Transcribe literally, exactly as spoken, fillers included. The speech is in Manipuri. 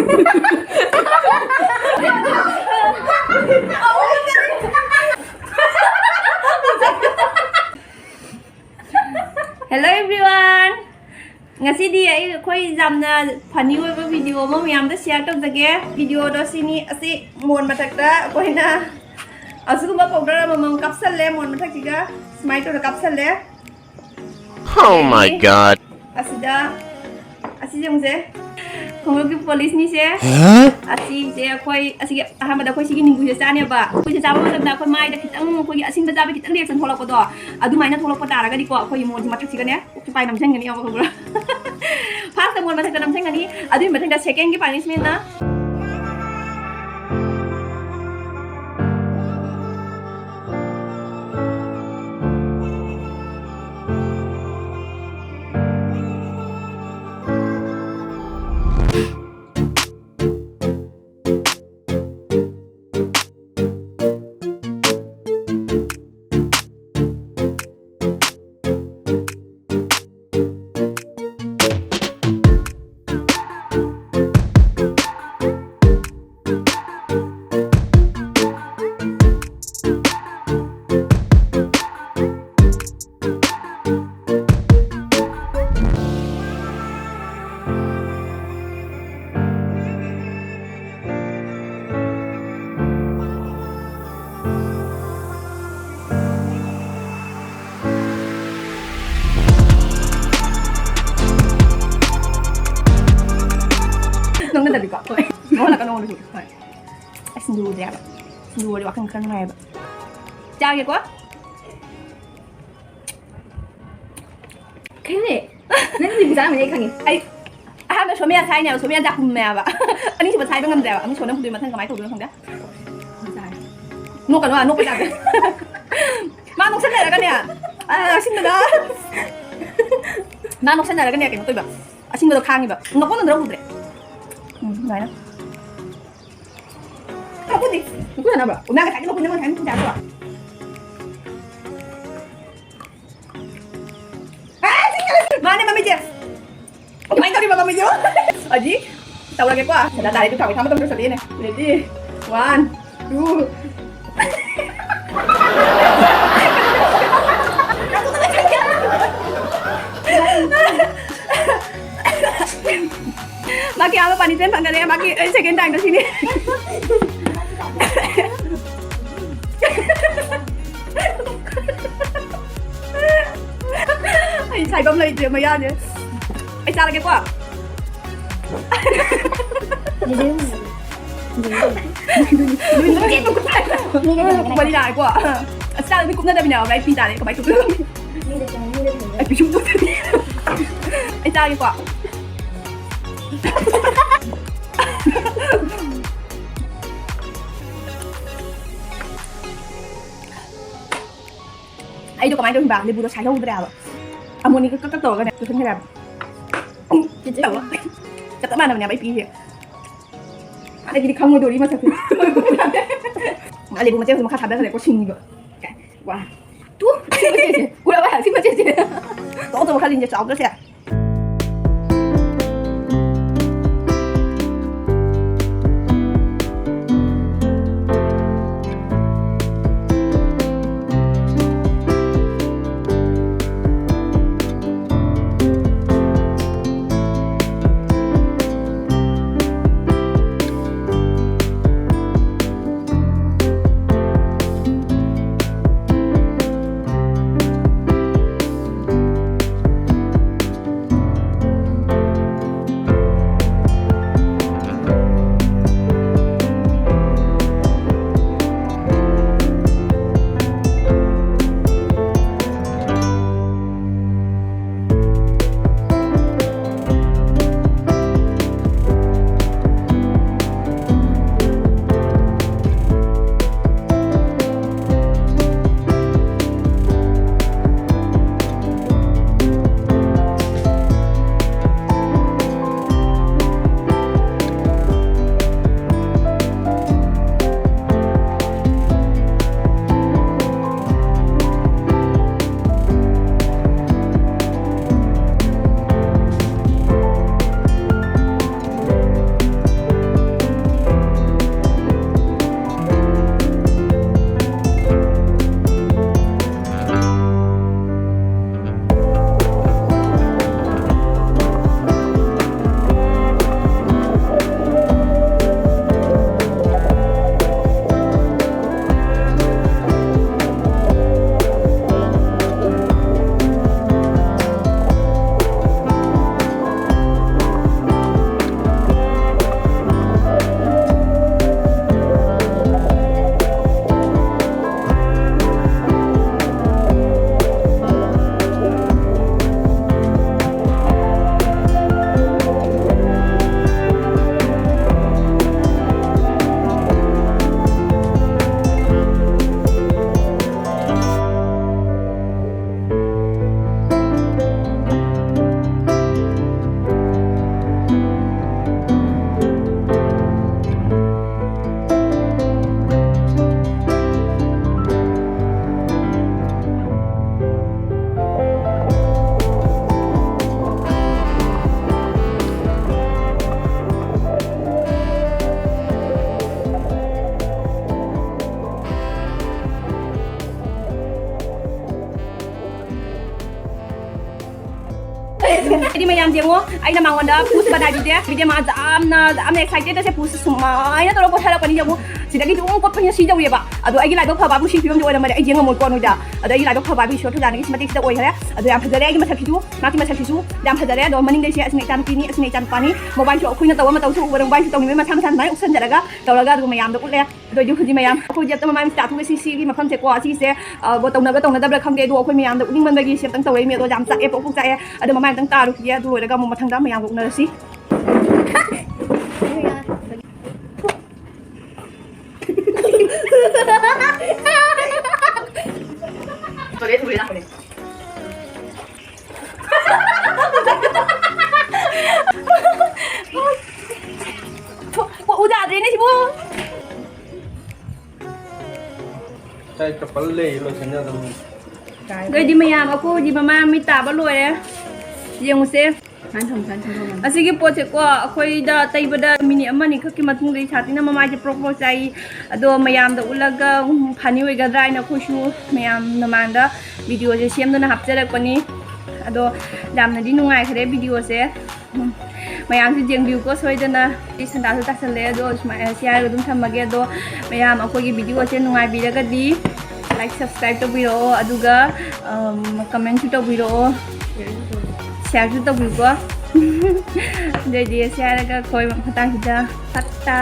Hello everyone! ꯉꯁꯤꯗꯤ ꯑꯩ, ꯑꯩꯈꯣꯏ ꯌꯥꯝꯅ funny ꯑꯣꯏꯕ video ꯑꯃ ꯃꯌꯥꯝꯗ share ꯇꯧꯖꯒꯦ꯫ Videoꯗꯣ ꯁꯤꯅꯤ, ꯑꯁꯤ ꯃꯣꯟ ꯃꯊꯛꯇ ꯑꯩꯈꯣꯏꯅ ꯑꯁꯤꯒꯨꯝꯕ powder ꯑꯃꯃꯝ ꯀꯥꯞꯁꯜꯂꯦ, ꯃꯣꯟ ꯃꯊꯛꯁꯤꯒ ꯁꯨꯃꯥꯏꯅ ꯇꯧꯔ ꯀꯥꯞꯁꯜꯂꯦ꯫ Oh my God! ꯑꯁꯤꯗ, ꯑꯁꯤ ꯌꯦꯡꯁꯦ, ꯈꯣꯡꯎꯞꯀꯤ policeꯅꯤꯁꯦ꯫ Huh? ꯑꯁꯤꯁꯦ ꯑꯩꯈꯣꯏ, ꯑꯁꯤꯒꯤ ꯑꯍꯥꯟꯕꯗ ꯑꯩꯈꯣꯏ ꯁꯤꯒꯤ ꯅꯤꯡꯕꯨꯁꯦ ꯆꯥꯅꯦꯕ꯫ ꯑꯩꯈꯣꯏꯁꯦ ꯆꯥꯕ ꯃꯇꯝꯗ ꯑꯩꯈꯣꯏ ꯃꯥꯏꯗ ꯈꯤꯇꯪ, ꯑꯩꯈꯣꯏꯒꯤ ꯑꯁꯤꯟꯕ ꯆꯥꯕ ꯈꯤꯇꯪ reaction ꯊꯣꯛꯂꯛꯄꯗꯣ, ꯑꯗꯨꯃꯥꯏꯅ ꯊꯣꯛꯂꯛꯄ ꯇꯥꯔꯒꯗꯤꯀꯣ, ꯑꯩꯈꯣꯏꯒꯤ ꯃꯣꯟꯁꯦ ꯃꯊꯛꯁꯤꯒꯅꯦ ꯀꯣꯛꯁꯦ ꯄꯥꯏ ꯅꯝꯁꯤꯟꯒꯅꯤ, ꯌꯦꯡꯉꯣ, ꯈꯪꯕ꯭ꯔꯥ? Firstꯇ ꯃꯣꯟ ꯃꯊꯛꯇ ꯅꯝꯁꯤꯟꯒꯅꯤ, ꯑꯗꯨꯒꯤ ꯃꯊꯪꯗ secondꯒꯤ punishmentꯅ ꯅꯣꯛꯅꯗꯕꯤꯀꯣ꯫ ꯍꯣꯏ꯫ ꯅꯣꯛꯍꯜꯂꯛꯀꯅꯣ ꯅꯉꯣꯟꯗꯁꯨ꯫ ꯍꯣꯏ꯫ ꯑꯁ, ꯁꯤꯡꯖꯨꯁꯦ ꯍꯥꯏꯕ꯫ ꯁꯤꯡꯖꯨ ꯑꯣꯏꯔꯗꯤ ꯋꯥꯈꯜ ꯈꯔ ꯅꯨꯡꯉꯥꯏꯌꯦꯕ꯫ ꯆꯥꯒꯦꯀꯣ꯫ ꯈꯪꯉꯦ꯫ ꯅꯪ ꯁꯤꯡꯖꯨ ꯆꯥꯔꯝꯒꯅꯤ ꯑꯩ ꯈꯪꯉꯦ꯫ ꯑꯩ ꯑꯍꯥꯟꯕ ꯁꯣꯃꯤꯌꯥ ꯁꯥꯏꯅꯦꯕ, ꯁꯣꯃꯤꯌꯥ ꯆꯥꯛꯈꯨꯝꯅꯦꯕ꯫ ꯑꯅꯤꯁꯨꯕ ꯁꯥꯏꯕ ꯉꯝꯗ꯭ꯔꯦꯕ꯫ ꯑꯃꯨꯛ ꯁꯣꯅ ꯍꯨꯝꯗꯣꯏ ꯃꯊꯪ ꯀꯃꯥꯏꯅ ꯇꯧꯗꯣꯏꯅꯣ ꯈꯪꯗꯦ꯫ ꯅꯣꯛꯀꯅꯣ, ꯅꯣꯛꯄ ꯌꯥꯗꯦ꯫ ꯃꯥ ꯅꯣꯛꯁꯟꯅꯔꯒꯅꯦ꯫ ꯑ, ꯑꯁꯤꯟꯕꯗ꯫ ꯃꯥ ꯅꯣꯛꯁꯟꯅꯔꯒꯅꯦ ꯀꯩꯅꯣ ꯇꯧꯕ꯫ ꯑꯁꯤꯟꯕꯗꯣ ꯈꯥꯡꯉꯤꯕ꯫ ꯅꯣꯛꯄ ꯅꯪꯗ꯭ꯔꯥ ꯎꯗ꯭ꯔꯦ꯫ ꯎꯝ, ꯑꯗꯨꯃꯥꯏꯅ꯫ ꯃꯈꯨꯠꯇꯤ? ꯃꯈꯨꯠ ꯍꯥꯟꯅꯕ꯭ꯔꯣ? ꯅꯪ ꯉꯁꯥꯏꯗꯤ ꯃꯈꯨꯠ ꯅꯪ ꯉꯁꯥꯏ ꯃꯈꯨꯠ ꯆꯥꯕ꯭ꯔꯣ? ꯃꯥꯅꯦ, ꯃꯃꯤꯠꯁꯦ꯫ ꯑꯗꯨꯃꯥꯏꯅ ꯇꯧꯔꯤꯕ ꯃꯃꯤꯠꯁꯦ꯫ ꯑꯗꯤ ꯇꯧꯔꯒꯦꯀꯣ꯫ ꯁꯤꯗ ꯇꯥꯔꯦ, ꯑꯗꯨ ꯊꯥꯎꯒꯤ ꯊꯥꯡ ꯃꯇꯝ ꯌꯧꯁꯜꯂꯛꯑꯦꯅꯦ꯫ Ready? One, two. ꯃꯥꯒꯤ ꯑꯍꯥꯟꯕ punishment ꯐꯪꯒꯅꯤ꯫ ꯃꯥꯒꯤ ꯑꯩ second time ꯗ ꯁꯤꯅꯤ꯫ ꯑꯩ ꯁꯥꯏꯐꯝ ꯂꯩꯇ꯭ꯔꯦ ꯃꯌꯥꯁꯦ꯫ ꯑꯩ ꯆꯥꯔꯒꯦꯀꯣ꯫ ꯃꯔꯤ ꯂꯥꯛꯑꯦꯀꯣ꯫ ꯑꯁ, ꯆꯥꯗꯕꯤ ꯀꯨꯞꯅꯗꯕꯤꯅꯦ ꯍꯥꯏꯕ, ꯑꯩ ꯄꯤ ꯇꯥꯔꯦ꯫ ꯀꯃꯥꯏꯅ ꯇꯧꯗꯣꯏꯅꯣ? ꯑꯩ ꯄꯤꯁꯨꯝ ꯇꯨꯝꯗꯕꯤ꯫ ꯑꯩ ꯆꯥꯒꯦꯀꯣ꯫ ꯑꯩꯗꯣ ꯀꯃꯥꯏꯅ ꯇꯧꯈꯤꯕ? ꯂꯦꯕꯨꯗꯣ ꯁꯥꯏꯍꯧꯗ꯭ꯔꯦ ꯍꯥꯏꯕ꯫ ꯑꯃꯣꯠꯅꯤ ꯀꯛ ꯀꯛ ꯇꯧꯔꯒꯅꯦ ꯆꯨꯁꯟꯈ꯭ꯔꯦ ꯍꯥꯏꯕ꯫ ꯆꯞ ꯆꯞ ꯃꯥꯟꯅꯕꯅꯦꯕ ꯑꯩ ꯄꯤꯁꯦ꯫ ꯑꯗꯒꯤꯗꯤ ꯈꯪꯉꯣꯏꯗꯧꯔꯤ ꯃꯁꯛꯇꯨ꯫ ꯃꯥ ꯂꯦꯕꯨ ꯃꯆꯦꯠ ꯑꯃꯁꯨ ꯃꯈꯥ ꯊꯥꯗꯈ꯭ꯔꯦꯀꯣ, ꯁꯤꯡꯉꯤꯕ꯫ ꯋꯥ꯫ ꯇꯨ, ꯁꯤ ꯃꯆꯦꯠꯁꯦ꯫ ꯎꯔꯕ? ꯁꯤ ꯃꯆꯦꯠꯁꯦ꯫ ꯇꯧ ꯇꯧ ꯈꯜꯂꯤꯅꯦ, ꯆꯥꯎꯗ꯭ꯔꯁꯦ꯫ ꯌꯦꯡꯉꯣ, ꯑꯩꯅ ꯃꯉꯣꯟꯗ ꯄꯨꯁ ꯕꯅꯥꯏꯕꯤꯗꯦ꯫ ꯕꯤꯗꯦ ꯃꯥ ꯌꯥꯝꯅ, ꯌꯥꯝꯅ excited ꯑꯁꯦ ꯄꯨꯁ ꯁꯨꯃꯥꯏꯅ ꯇꯧꯔꯒ ꯄꯣꯠꯊꯔꯛꯄꯅꯤ꯫ ꯌꯦꯡꯉꯣ, ꯁꯤꯗꯒꯤꯗꯤ ꯑꯗꯨꯝ ꯀꯣꯠꯄꯅꯤꯅ ꯁꯤ ꯇꯧꯋꯦꯕ꯫ ꯑꯗꯣ ꯑꯩꯒꯤ ꯂꯥꯏꯕꯛ ꯐꯕꯕꯨ ꯁꯤ ꯐꯤꯕꯝꯗꯤ ꯑꯣꯏꯔꯝꯃꯗꯤ ꯑꯩ ꯌꯦꯡꯉꯝꯃꯣꯏꯀꯣ ꯅꯣꯏꯗ꯫ ꯑꯗꯣ ꯑꯩꯒꯤ ꯂꯥꯏꯕꯛ ꯐꯕ ꯍꯥꯏꯕꯨ ꯏꯁꯣꯔ ꯊꯧꯖꯥꯜꯅꯒꯤ ꯁꯤ ꯃꯇꯤꯛꯁꯤꯗ ꯑꯣꯏꯈ꯭ꯔꯦ꯫ ꯑꯗꯣ ꯌꯥꯝ ꯐꯖꯔꯦ ꯑꯩꯒꯤ ꯃꯁꯛꯁꯤꯁꯨ, ꯃꯥꯒꯤ ꯃꯁꯛꯁꯤꯁꯨ ꯌꯥꯝ ꯐꯖꯔꯦ꯫ ꯑꯗꯣ ꯃꯅꯤꯡꯗꯩꯁꯦ ꯑꯁꯤꯅ ꯏꯆꯥꯅꯨꯄꯤꯅꯤ, ꯑꯁꯤꯅ ꯏꯆꯥꯅꯨꯄꯥꯅꯤ꯫ ꯃꯣꯕꯥꯏꯜꯁꯨ ꯑꯩꯈꯣꯏꯅ ꯇꯧꯕ ꯃꯇꯧꯁꯨ ꯎꯕꯗ ꯃꯣꯕꯥꯏꯜꯁꯨ ꯇꯧꯅꯤꯡꯕꯩ ꯃꯁꯥ ꯃꯁꯥꯅ ꯑꯗꯨꯃꯥꯏꯅ ꯎꯠꯁꯟꯖꯔꯒ ꯇꯧꯔꯒ ꯑꯗꯨꯒ ꯃꯌꯥꯝꯗ ꯎꯠꯂꯦ꯫ ꯑꯗꯣ ꯑꯗꯨ ꯍꯧꯖꯤꯛ ꯃꯌꯥꯝ ꯑꯩꯈꯣꯏ ꯍꯧꯖꯤꯛ ꯑꯝꯇ ꯃꯃꯥꯏ ꯃꯤꯠ ꯇꯥꯊꯣꯛꯀꯦ꯫ ꯁꯤ, ꯁꯤꯒꯤ ꯃꯐꯝꯁꯦꯀꯣ, ꯑꯁꯤꯁꯦ, ꯑ, ꯕꯣ ꯇꯧꯅꯕ ꯇꯧꯅꯗꯕ꯭ꯔꯥ ꯈꯪꯗꯦ꯫ ꯑꯗꯣ ꯑꯩꯈꯣꯏ ꯃꯌꯥꯝꯗ ꯎꯠꯅꯤꯡꯃꯟꯕꯒꯤ ꯁꯤ ꯑꯝꯇꯪ ꯇꯧꯔꯛꯏꯅꯦ꯫ ꯑꯗꯣ ꯌꯥꯝ ꯆꯥꯛꯑꯦ, ꯄ꯭ꯔꯣꯛ ꯄ꯭ꯔꯣꯛ ꯆꯥꯛꯑꯦ꯫ ꯑꯗꯣ ꯃꯃꯥꯏ ꯑꯝꯇꯪ ꯇꯥꯔꯨꯈꯤꯒꯦ꯫ ꯑꯗꯨ ꯂꯣꯏꯔꯒ ꯑꯃꯨꯛ ꯃꯊꯪꯗ ꯃꯌꯥꯝꯒ ꯎꯅꯔꯁꯤ꯫ ꯎꯗꯥꯗ꯭ꯔꯦꯅꯦ ꯁꯤꯕꯨ꯫ ꯉꯁꯥꯏ ꯆꯄꯜ ꯂꯩ, ꯂꯣꯏꯁꯟ ꯌꯥꯗꯕꯅꯤ꯫ ꯑꯗꯨꯑꯣꯏꯗꯤ ꯃꯌꯥꯝ ꯑꯩꯈꯣꯏ ꯍꯧꯖꯤꯛ ꯃꯃꯥꯏ ꯃꯃꯤꯠ ꯇꯥꯕ ꯂꯣꯏꯔꯦ꯫ ꯌꯦꯡꯉꯨꯁꯦ꯫ ꯁꯨꯃꯥꯏꯅ ꯊꯝꯃꯨ, ꯁꯨꯃꯥꯏꯅ ꯊꯝꯃꯨ꯫ ꯑꯁꯤꯒꯤ ꯄꯣꯠꯁꯦꯀꯣ ꯑꯩꯈꯣꯏꯗ ꯇꯩꯕꯗ ꯃꯤꯅꯤꯠ ꯑꯃ ꯑꯅꯤ ꯈꯛꯀꯤ ꯃꯇꯨꯡꯗ ꯏꯁꯥ ꯊꯤꯅ ꯃꯃꯥꯏꯁꯦ ꯄ꯭ꯔꯣꯛ ꯄ꯭ꯔꯣꯛ ꯆꯥꯏ꯫ ꯑꯗꯣ ꯃꯌꯥꯝꯗ ꯎꯠꯂꯒ, ꯎꯝ, funny ꯑꯣꯏꯒꯗ꯭ꯔꯥ ꯍꯥꯏꯅ ꯑꯩꯈꯣꯏꯁꯨ ꯃꯌꯥꯝ ꯃꯃꯥꯡꯗ videoꯁꯦ ꯁꯦꯝꯗꯨꯅ ꯍꯥꯞꯆꯔꯛꯄꯅꯤ꯫ ꯑꯗꯣ ꯌꯥꯝꯅꯗꯤ ꯅꯨꯡꯉꯥꯏꯈ꯭ꯔꯦ videoꯁꯦ꯫ ꯎꯝ, ꯃꯌꯥꯝꯁꯨ ꯌꯦꯡꯕꯤꯌꯨꯀꯣ ꯁꯣꯏꯗꯅ꯫ ꯑꯩ ꯁꯟꯗꯥꯁꯨ ꯇꯥꯁꯜꯂꯦ꯫ ꯑꯗꯣ ꯁꯨꯃꯥꯏꯅ ꯁꯤ ꯍꯥꯏꯔꯒ ꯑꯗꯨꯝ ꯊꯝꯃꯒꯦ꯫ ꯑꯗꯣ ꯃꯌꯥꯝ ꯑꯩꯈꯣꯏꯒꯤ videoꯁꯦ ꯅꯨꯡꯉꯥꯏꯕꯤꯔꯒꯗꯤ like, subscribe ꯇꯧꯕꯤꯔꯛꯑꯣ, ꯑꯗꯨꯒ, ꯎꯝ, commentꯁꯨ ꯇꯧꯕꯤꯔꯛꯑꯣ, shareꯁꯨ ꯇꯧꯕꯤꯌꯨꯀꯣ꯫ ꯑꯗꯨꯑꯣꯏꯗꯤ ꯁꯤ ꯍꯥꯏꯔꯒ ꯑꯩꯈꯣꯏ ꯃꯇꯥꯡꯁꯤꯗ ꯇꯥꯇꯥ꯫